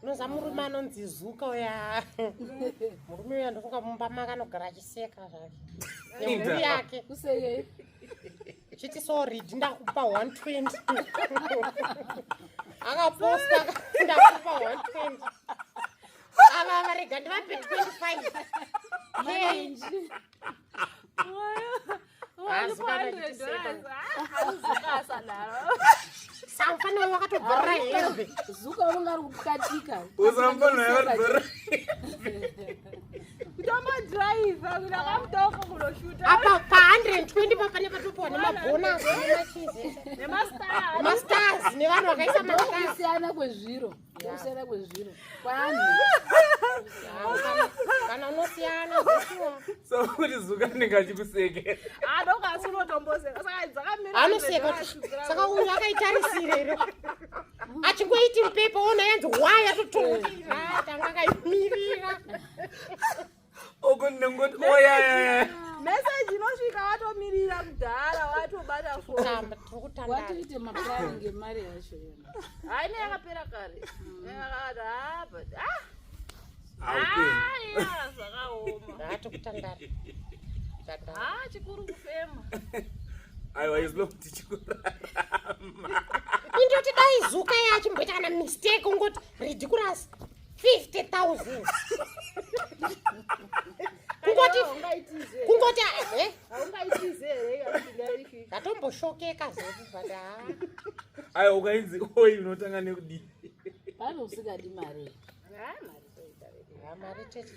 Unoza murume anonzi Zuka uya. Murume uya ndofunga mumba make anogara achiseka zvake. Nemhuri yake. Kusekei? Chiti sorry, ndakupa 120. Akaposta ndakupa 120. Ava varega ndivape 25. Maninji. Samfana wakatobvarura hembe. Zuka unonga ari kukatika. Usamfana wakatobvarura. Kutombodriver kuda kamutoko kunoshuta. Apa pa 120 pa pane patopiwa nemabonus nemachizi. Nemastars. Mastars nevanhu vakaisa mastars. Kusiyana kwezviro. Kusiyana kwezviro. Kwani. Kana unosiyana zveshuwa. So kuti Zuka anenge achikusekera. Anonga asi unotomboseka. Saka dzakamira. Anoseka kuti saka uyu akaitarisira here? Achingoiti mupepa ona yanzi waya totoira tanga akaimirira. Uko ndingoti oyayaya. Message inosvika watomirira kudhara watobata phone. Tamba tiri kutandara. Watoite mapurani ngemari yacho yona. Hayi ne yakapera kare. Yakati ah but ah. Haupenyu. Ah yeah zvakaoma. Hatikutandara. Tandara. Ah chikuru kufema. Aiwa izlo tichikurarama. Indoti dai Zuka yachimboita kana mistake ungoti ridiculous 50,000. Kungoti Haungaitize. kungoti eh Haungaitize here kana kuti ndatomboshokeka zvedu but ah. Aiwa ukainzi oi unotanga nekudii? Pane usingadi mari. Ah mari toita. Ah, mari tete.